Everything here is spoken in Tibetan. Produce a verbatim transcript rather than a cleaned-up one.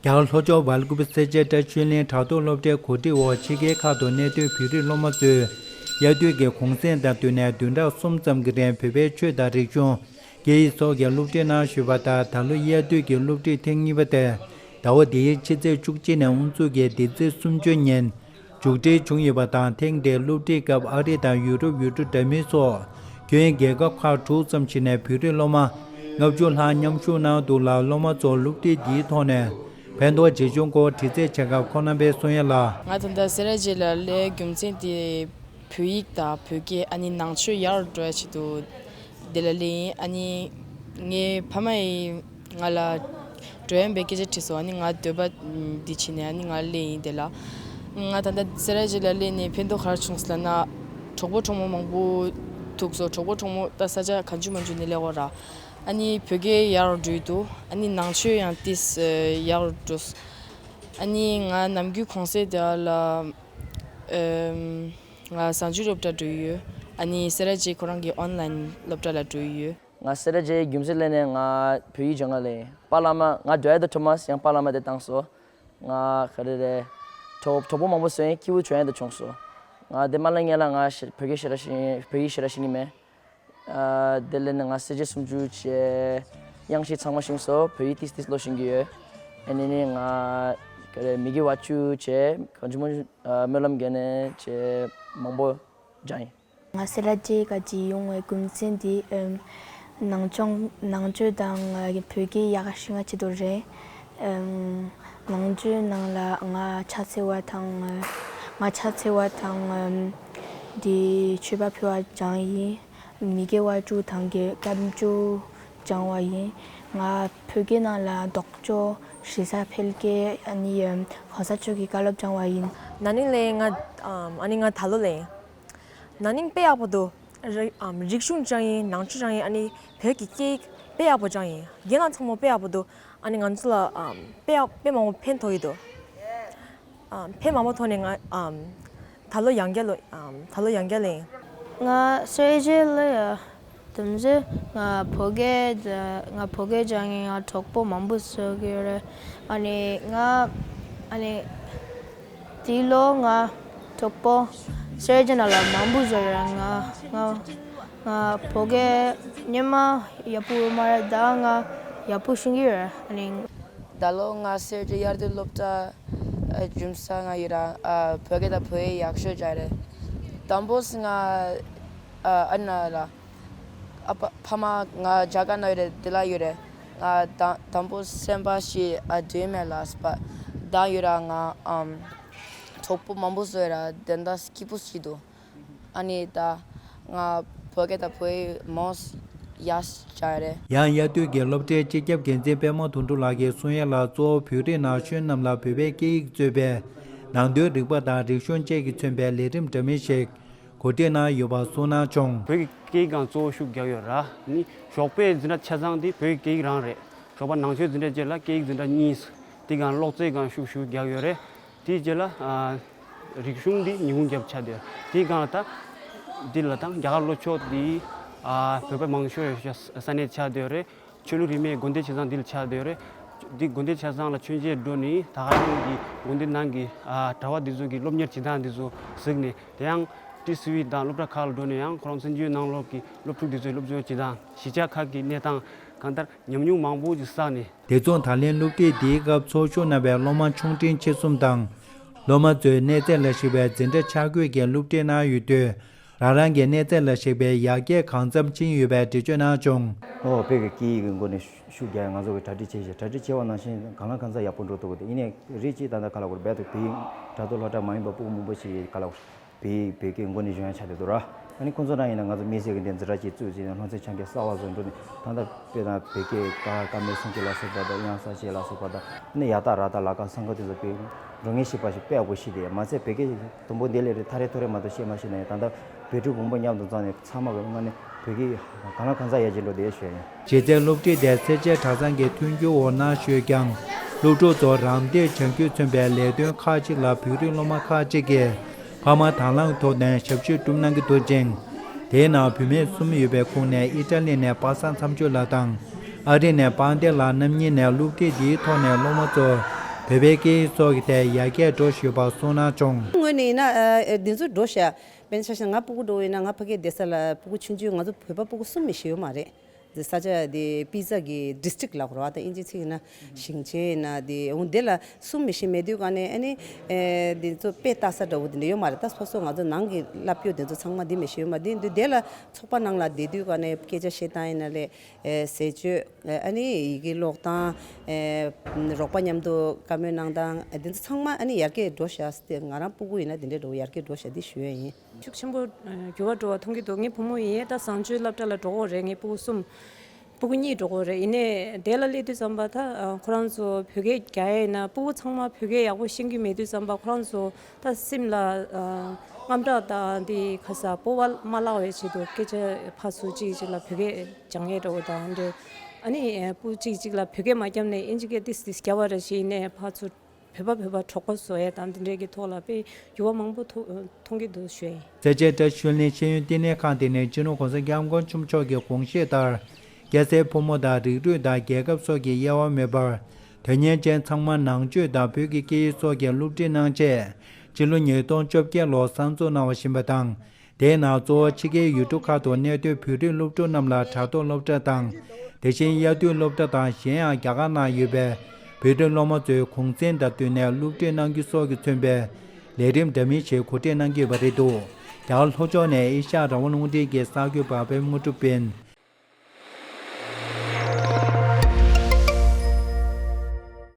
རྒྱ་གར་ལྷོ་ཕྱོགས་སྦེལ་ཀོབ་སེར་བྱེས་བཀྲ་ཤིས་གླིང་དྲ་ཐོག་སློབ་གྲྭའི་གོ་སྒྲིག་འོག་ཕྱི་རྒྱལ་ཁག་ཏུ་གནས་སྡོད་བོད་རིགས་སློབ་མ་ཚོས་དབྱར་དུས་ཀྱི་གུང་སེང་དང་བསྟུན་ནས་བདུན་ཕྲག་གསུམ་ཙམ་གྱི་རིང་བོད་པའི་ཆོས་དང་རིག་གཞུང་། སྐད་ཡིག་སོགས་ཀྱི་སློབ་ཁྲིད་གནང་བཞིན་པ་དང་། ད་ལོ་དབྱར་དུས་ཀྱི་སློབ་ཁྲིད་ཐེངས་གཉིས་པ་དེ་ཟླ་བ་འདིའི་ཕྱི་ཚེས་བཅུ་གཅིག་ནས་དབུ་འཛུགས་ཀྱིས་འདི་ཚེས་སུམ་ཅུ་ཉིན་མཇུག་སྒྲིལ་བྱུང་ཡོད་པ་དང་། ཐེངས་འདིའི་སློབ་ཁྲིད་སྐབས་ཨ་རི་དང་ཡུ་རོབ་ཡུལ་གྲུ་འདྲ་མིན་སོགས་ཁྱོན་རྒྱལ་ཁབ་ཁག་དྲུག་ཙམ་ཞིག་ནས་བོད་རིགས་སློབ་མ་ལྔ་བཅུ་ལྷག་མཉམ་ཞུགས་གནང་འདུག་ལ། སློབ་མ་ཚོར་སློབ་ཁྲིད་འདིའི་ཐོག་ནས་ཕན་ཐོགས་ཇི་བྱུང་སྐོར་དྲི་རྩད་བྱེད་སྐབས་ཁོང་རྣམ་པས་གསུང་ཡ་ལ། ང་ད་ལྟ་སེ་ར་བྱེས་ལ་སླེབས་རྒྱུ་མཚན་དེ་བོད་ཡིག་དང་བོད་སྐད། ཨ་ནི་ནང་ཆོས་ཡར་འགྲོ་ཡ་ཆེད་དུ་འདི་ལ་སླེབས་ཡིན། ཨ་ནི་ངའི་ཕ་མ་ཡིས་ང་ལ་འགྲོ་ཡ་ཡིན་པའི་སྐད་ཆ་དྲིས་སོང་། ཨ་ནི་ང་འདོད་པ་འདི་བྱས་ནས་ཨ་ནི་ང་སླེབས་ཡིན་དེ་ལ། ང་ད་ལྟ་སེ་ར་བྱེས་ལ་སླེབས་ནས་ཕན་ཐོགས་ག་རེ་བྱུང་སོང་ལབ་ན། གྲོགས་པོ་གྲོགས་མོ་མང་པོ་ཐུག་སོང་། གྲོགས་པོ་གྲོགས་མོ་ད་ས་ཆ་གང་བྱུང་མང་བྱུང་ནས་སླེབས་ཡོད་ར། ཨ་ནི་བོད་སྐད་ཡར་འགྲོ་ཡི་འདུག་ཨ་ནི་ནང་ཆོས་ཡང་ཏིས་ཡར་འགྲོ་སོང་། ཨ་ནི་ང་ནམ་རྒྱུན་གུང་སེང་དེ་ལ་ཨམ་ང་གཟའ་མཇུག་སློབ་གྲྭ་འགྲོ་ཡི་ཡོད། ཨ་ནི་སེ་ར་བྱེས་ཁོ་རང་གི་ཨོན་ལན་སློབ་གྲྭ་ལ་འགྲོ་ཡི་ཡོད། ང་སེ་ར་བྱེས་རྒྱུ་མཚན་ལས་ནས་ང་བོད་ཡིག་སྦྱང་ག་ལས་པཱ་བླ་མ། ང་ཌོ་ཡ་ད་ཐོ་མཱས་ཡང་པཱ་བླ་མ་དེ་བཏང་སོང་། ང་ག་རེ་རེད། གྲོགས་གྲོགས་པོ་མང་པོ་བཟོས་ཡིན། སྐྱིད་པོ་བྱུང་ཡ་དེ་བྱུང་སོང་། ང་དེ་མ་ལ་ངས་ལ་ང་ཤ་བོད་སྐད་ཞེ་དྲག་ཤེས། བོད་ཡིག་ཞེ་དྲག་ཤེས་ཀྱི་མེད། ཨ་དེ་ལས་ནི་ང་གསལ་བྱེད་སུམ་ཅུ་བྱས། དབྱངས་བཞི་ཚང་མ་ཤེས་སོང་། བོད་ཡིག་ཏིས་ཏིས་ཀློག་ཤེས་ཀྱི་ཡོད། ཨ་ནི་ནི་ང་ག་རེ་མི་དགེ་བ་བཅུ་བྱས། གང་བྱུང་མང་བྱུང་ཨ་སྨོན་ལམ་རྒྱག་ནས་བྱས་མང་པོ་སྦྱངས་ཡིན། ང་སེ་ར་བྱེས་ག་ཅིག་ཡོང་བའི་རྒྱུ་མཚན་དེ་ཨམ་ནང་ཆོས་ནང་ཆོས་དང་ཨ་བོད་སྐད་ཡག་ག་ཤེས་ཡ་ཆེད་དུ་རེད། ཨམ་ནང་ཆོས་ནང་ལ་ང་ཕྱག་འཚལ་བ་དང་ཨ་ང་ཕྱག་འཚལ་བ་དང་ཨམ་དེ་མཆོད་པ་ཕུལ་བ་སྦྱངས་ཡིན། མི་དགེ་བ་བཅུ་དང་དགེ་བསྐལ་བཅུ་སྦྱངས་པ་ཡིན། ང་བོད་སྐད་ནང་ལ་ལྡོག་ཕྱོགས་དྲི་ཟ་འཕེལ་རྒྱས། ཨ་ནི་གོང་ས་མཆོག་གི་བཀའ་སློབ་སྦྱངས་པ་ཡིན། ན་ནིང་ལས་ང་ཨམ་ཨ་ནི་ང་ད་ལོ་ལས་ན་ནིང་དཔེ་ཡག་པོ་འདུག་རི་ཨམ་རིག་གཞུང་སྦྱངས་ཡིན། ནང་ཆོས་སྦྱངས་ཡིན། ཨ་ནི་བོད་ཀྱི་སྐད་ཡིག་དཔེ་ཡག་པོ་སྦྱངས་ཡིན། རྒན་ལགས་ཚང་མ་དཔེ་ཡག་པོ་འདུག་ཨ་ནི་ང་ཚོ་ལ་ཨམ་དཔེ་ཡག་དཔེ་མང་པོ་ཕན་ཐོགས་ཡི་འདུག་ཨམ་ཕན་མང་པོ་ཐོགས་ནས་ང་ཨམ་ད་ལོ་ཡང་བསྐྱར་ལོ་ཨམ་ད་ལོ་ཡང་བསྐྱར་ལེན། ང་སེ་ར་བྱེས་ལ་ཡ་དུམ་ཟེ་ང་བོད་སྐད་ང་བོད་སྐད་སྦྱངས་ཡིན། ང་གྲོགས་པོ་མང་པོ་བཟོ་གི་ཡོད་རེད། ཨ་ནི་ང་ཨ་ནི་དེ་ལོ་ང་གྲོགས་པོ་སེ་ར་བྱེས་ནང་ལ་མང་པོ་བཟོ་ཡོད་རེད། ང་ང་ང་བོད་སྐད་སྔོན་མ་ཡག་པོ་མ་རེད། ད་ང་ཡག་པོ་ཤེས་ཀྱི་ཡོད་རེད། ཨ་ནི། ད་ལོ་ང་སེར་སྐྱ་དབྱར་དུས་སློབ་གྲྭ་ཨ་རྒྱུན་ས་ང་ཡི་རང་ཨ་བོད་སྐད་དང་བོད་ཡིག་ཡག་ཤོས་སྦྱངས་རེད། དང་པོ་སི་ང་ཨ་ཨ་ན་ལ་ཨ་ཕ་ཕ་མ་ང་རྒྱ་གར་ན་ཡོད་རེད། འདི་ལ་ཡོད་རེད། ང་དང་དང་པོ་སེམས་པ་ཞིག་ཨ་འདུན་མེད་ལ་སྤ་དང་ཡོད་ར། ང་ཨམ་གྲོགས་པོ་མང་པོ་བཟོས་ར། དེ་འདྲ་སྐྱིད་པོ་ཞིག་འདུག་ཨ་ནི་ད་ང་བོད་སྐད་དང་བོད་ཡིག་མོ་ཡག་སྦྱངས་རེད། ཡང་དབྱར་དུས་ཀྱི་སློབ་གྲྭའི་སྤྱི་ཁྱབ་འགན་འཛིན་པད་མ་དོན་གྲུབ་ལགས་ཀྱིས་གསུང་ཡ་ལ། གཙོ་བོ་བོད་རིགས་ན་གཞོན་རྣམས་ལ་བོད་པའི་སྐད་ཡིག་གཙོས་པའི་ནང་དོན་རིག་པ་དང་རིག་གཞུང་བཅས་ཀྱིས་མཚོན་པའི་ལས་རིམ་འདྲ་མིན་ཞིག་གོ་སྒྲིག་གནང་ཡོད་པ་གསུངས་གནང་བྱུང་། བོད་ཀྱི་སྐད་ཡིག་སྒང་གཙོ་བོ་ཤུགས་རྒྱག་ཡོད་ར། ནི་ཞོགས་པའི་འཛིན་གྲྭ་ཆ་ཚང་དེ་བོད་ཀྱི་སྐད་ཡིག་རང་རེད། ཞོགས་པ་ནང་ཆོས་འཛིན་གྲྭ་བཅས་ལ་སྐད་ཡིག་འཛིན་གྲྭ་གཉིས། དེ་སྒང་ཀློག་རྩལ་སྒང་ཤུགས་ཤུགས་རྒྱག་ཡོད་རེད། དེའི་རྗེས་ལ་ཨ་རིག་གཞུང་འདི་ཉིན་གུང་རྒྱབ་ཆགས་བསྡད། དེའི་སྒང་ལ་ད་འདི་ལ་དང་རྒྱ་གར་ལྷོ་ཕྱོགས་འདི་ཨ་བོད་པ་མང་ཤོས་ཡོད་ས་གནས་ཆགས་བསྡད་རེད། ཆོས་ལུགས་རིས་མེད་དགོན་སྡེ་ཆ་ཚང་འདི་ལ་ཆགས་བསྡད་རེད། འདི་དགོན་སྡེ་ཆ་ཚང་ལ་མཆོད་མཇལ་འགྲོ་ནི་ད་ག་རང་གི་དགོན་སྡེ་ནང་གི་ཨ་གྲྭ་པ་འདི་ཚོ་གི་སློབ་གཉེར་བྱེད་སྟངས་འདི་ཚོ་གཟིགས་ནས། དེ་ཡང་ཏི་སི་ཝི་དང་སློབ་གྲྭ་ཁག་ལ་འགྲོ་ནས་ཡང་ཁོ་རང་བཙན་བྱོལ་ནང་ལོགས་ཀྱི་སློབ་ཕྲུག་འདི་ཚོའི་སློབ་སྦྱོང་བྱེད་སྟངས། གཞིས་ཆགས་ཁག་གི་གནས་སྟངས། གང་ལྟར་ཉམས་མྱོང་མང་པོ་ཞིག་བསགས་ནས། དེ་མཚུངས་ད་ལན་སློབ་ཁྲིད་འདིའི་སྐབས་ཚོགས་ཞུགས་གནང་བའི་སློབ་མ་ཆུང་འབྲིང་ཆེ་གསུམ་དང་། སློབ་མ་ཚོས་གནས་ཚད་ལ་གཞིགས་པའི་འཛིན་གྲྭ་ཆ་བགོས་ཀྱིས་སློབ་ཁྲིད་གནང་ཡོད་དུས། རང་རང་གི་གནས་ཚད་ལ་གཞིགས་པའི་ཡར་རྒྱས་གང་འཚམ་ཕྱིན་ཡོད་པའི་འགྲེལ་བརྗོད་གནང་བྱུང་། ཨོ་བོད་ཀྱི་སྐད་ཡིག་གི་སྒོ་ནས་ཤུགས་རྒྱག་ཡ་ང་ཚོ་གི་གྲ་སྒྲིག་བྱས་ཤིང་། གྲ་སྒྲིག་བྱས་པ་ནང་བཞིན་གང་ལ་གང་འཚམ་ཡག་པོ་འགྲོ་ཐུབ་ཀྱི་འདུག་ཡིན་ནའི་རེད་ཅེས་ད་ལྟ་ག་ལ་བར་བོད་དུ་བོད་ཡིག་དྲ་ཐོག་སློབ་གྲྭ་མ་ཡིན་པ་སྤུ་གུ་མང་པོ་ཞིག་གིས་ག་ལ་བར་བོད་ཡིག་བོད་སྐད་མགོ་ནས་སྦྱོང་ཡ་ཆགས་བསྡད་འདུག་ར། ཨ་ནི་ཁོང་ཚོ་རང་ཡིན་ན་ང་ཚོ་དམིགས་བསལ་གྱི་འདི་འཛིན་གྲྭ་གཅིག་བཙུགས་བྱས་ནས་སློབ་ཚན་ཆ་རྐྱེན་གསར་བ་བཟོ་འགྲོ་ནས། ད་ལྟ་དཔེར་ན་བོད་སྐད་ཀ་ཀ་མའི་སེང་གེ་ལ་སོགས་པ་དང་། དབྱངས་གསལ་བྱེད་ལ་སོགས་པ་དང་། ཨ་ནི་ཡ་ཏ་ར་ཏ་ལ་ཀ་ས་ག་དེ་ཚོ་བོད་འགྲོ་ངེས་ཤེས་པ་ཞིག་དཔེ་ཡག་པོ་ཤེས་བསྡད་ཡོད། མ་ཚད་བོད་སྐད་དུམ་བུ་འདི་ལས་རེ་ཐ་རེ་ཐོ་རེ་མ་གཏོགས་བཤད་མ་ཤེས་ན་ཡང་། ད་ལྟ་བོད་ཕྲུག་བུ་མོ་མཉམ་དུ་བཙལ་ནས་ཚང་མ་གི་ངོས་ནས་བོད་སྐད་གང་ལ་གང་འཚམ་ཡར་རྒྱས་འགྲོ་བསྡད་ཡོད་ཞུ་ཡ་ཡིན། གཞི་རྩའི་སློབ་ཁྲིད་དེ་སེར་བྱེས་གྲྭ་ཚང་གི་མཐུན་འགྱུར་འོག་གནང་བཞིན་ཡོད་ཀྱང་། སློབ་ཕྲུག་ཚོར་རམ་འདེགས་བྱ་རྒྱུས་མཚོན་པའི་ལས་དོན་ཁག་ཅིག་ལ་བོད་རིགས་སློབ་མ་ཁག་ཅིག་གིས་ཕ་མ་དང་བླངས་ཐོག་ནས་ཞབས་ཞུ་སྒྲུབ་གནང་གི་འདུག་ཅིང་། དེའི་ནང་བུད་མེད་གསུམ་ཡོད་པའི་ཁོངས་ནས་ཨི་ཊ་ལི་ནས་པ་སངས་མཚམས་གཅོད་ལགས་དང་། ཨ་རི་ནས་དཔལ་ལྡན་ལགས་རྣམ་གཉིས་ནས་སློབ་ཁྲིད་འདིའི་ཐོག་ནས་སློབ་མ་ཚོར་ བོད་པའི་སྐད་ཡིག་སོགས་ཀྱི་ཐད་ཡར་རྒྱས་འགྲོ་བཞིན་ཡོད་པ་གསུངས་གནང་བྱུང་། ངོས་ནས་ཡིན་ན་ཨ་འདི་ཚོ་འགྲོ་བཞག་དཔེར་ན་ཆ་བཞག་ན་ང་སྤུ་གུ་འགྲོ་ཡིན་ན་ང་ཕ་གིར་བསྡད་ས་ལ་སྤུ་གུ་ཆུང་ཆུང་ང་ཚོ་བོད་པ་སྤུ་གུ་གསུམ་མི་ཤེས་ཡོད་མ་རེད། འདི་ས་ཆ་འདི་པི་ཛ་གི་ཌི་སི་ཊི་རིག་ལབ་དགོས་རེད་བ། ད་དབྱིན་ཇིའི་ཚིག་ཡིན་ན་ཞིང་ཆེན་ཡིན་ན་འདི་འོང་འདི་ལ་གསུམ་མི་ཤེས་མེད་དུས་ག་ནས་ཨ་ནི་ཨེ་འདི་ཚོ་དཔེ་ལྟ་ས་འདྲ་བོ་འདི་འདྲ་ཡོད་མ་རེད། ད་སོ་སོ་ང་ཚོ་ནང་གི་བསླབ་རྒྱུ་འདི་ཚོ་ཚང་མ་འདི་མི་ཤེས་ཡོད་མ་རེད། འདི་འདི་འདི་ལ་ཚོགས་པ་ནང་ལ་བསྡད་དུས་ག་ནས་སྐད་ཆ་བཤད་སྟངས་ཡིན་ན་ལས་ཨེ་ཟས་སྤྱོད་ཨ་ནི་ཡི་གེ་ཀློག་སྟངས་ཨེ་རོགས་པ་མཉམ་དུ་བཀའ་མོལ་གནང་སྟངས་ཨེ་འདི་ཚོ་ཚང་མ་ཨ་ནི་ཡར་རྒྱས་འགྲོ་བཞག་ཟེར་ཏེ་ང་རང་སྤུ་གུ་ཡིན་ན་འདི་འདྲ་འགྲོ་ཡར་རྒྱས་འགྲོ་བཞག་འདི་ཞུ་ཡ་ཡིན། ཤུགས་ཆེན་པོ་ཨ་འགྱུར་བ་འགྲོ་བ་མཐོང་གི་འདུག་ངའི་བུ་མོ་ཡིན་ཡས་ད་བཟང་སྤྱོད་སློབ་གྲྭ་ལ་འགྲོ་གི་རེད། ངའི་སྤུ་གུ་གསུམ། སྤུ་གུ་གཉིས་འགྲོ་གི་རེད། ཡིན་ནའི་དེ་ལ་སླེབས་དུས་ཙམ་པ་ད་ཨ་ཁོ་རང་ཚོ་བོད་སྐད་རྒྱག་ཡས་ཡིན་ན་སྤུ་གུ་ཚང་མ་བོད་སྐད་ཡག་པོ་ཤེས་ཀྱི་མེད་དུས་ཙམ་པ་ཁོ་རང་ཚོ་ད་སེམས་ལ་ཨ་དངངས་སྐྲག་དང་དེ་ཁ་ས་སྤོབས་པ་མ་བརླག་པའི་ཆེད་དུ་སྐད་ཆ་ཕར་ཚུར་གཅིག་གཅིག་ལ་བོད་སྐད་སྦྱང་ཡས་འདྲ་བོ་དང་འདྲ། ཨ་ནི་ཨ་སྤུ་གུ་གཅིག་གཅིག་ལ་བོད་སྐད་མ་བརྒྱབ་ནས་ཨིན་ཇི་སྐད་ཏིས་ཏིས་རྒྱབ་པ་འདྲ་ཞིག་ཡིན་ནའི་ཕར་ཚུར་བོད་པ་བོད་པ་གྲོགས་པོ་བཟོ་ཡས་དང་འདི་འདྲའི་གི་ཐོག་ལ་དཔེ་འགྱུར་བ་མང་པོ་ཐོ་མཐོང་གི་འདུག་ཞུ་ཡ་ཡིན། སེར་བྱེས་བཀྲ་ཤིས་ལྷུན་ཤེས་ཡོན་བསྟི་གནས་ཁང་དེ་ནི་སྤྱི་ནོར་༸གོང་ས་༸སྐྱབས་མགོན་ཆེན་པོ་མཆོག་གི་དགོངས་བཞེད་ལྟར། སྐྱ་སེར་ཕོ་མོ་དང་རིགས་རུས་དང་རྒྱལ་ཁབ་སོགས་ཀྱི་དབྱེ་བ་མེད་པར། དོན་གཉེར་ཅན་ཚང་མ་ནང་ཆོས་དང་བོད་ཀྱི་སྐད་ཡིག་སོགས་ཀྱི་སློབ་ཁྲིད་གནང་ཆེད། སྤྱི་ལོ་ཉིས་སྟོང་བཅོ་བརྒྱད་ལོར་གསར་འཛུགས་གནང་བ་ཞིག་ཡིན་པ་དང་། དེའི་ནང་གཙོ་བོ་ཕྱི་རྒྱལ་ཡུལ་གྲུ་ཁག་ཏུ་གནས་སྡོད་བོད་རིགས་སློབ་ཕྲུག་རྣམས་ལ་དྲ་ཐོག་སློབ་གྲྭ་དང་། དེ་བཞིན་དབྱར་དུས་སློབ་གྲྭ་དང་གཞན་ཡང་རྒྱ་གར་ནང་ཡོད་པའི་བོད་རིགས་སློབ་མ་ཚོའི་གུང་སེང་དང་བསྟུན་ནས་སློབ་ཁྲིད་གནང་རྒྱུ་སོགས་ཀྱིས་མཚོན་པའི་ལས་རིམ་འདྲ་མིན་ཞིག་གོ་སྒྲིག་གནང་གི་ཡོད་པ་རེད་འདུག་རྒྱ་གར་ལྷོ་ཕྱོགས་ནས་ཨེ་ཤ་ཡ་རང་དབང་རླུང་འཕྲིན་གྱི་གསར་འགོད་པ་པད་མ་དངོས་གྲུབ་ཡིན།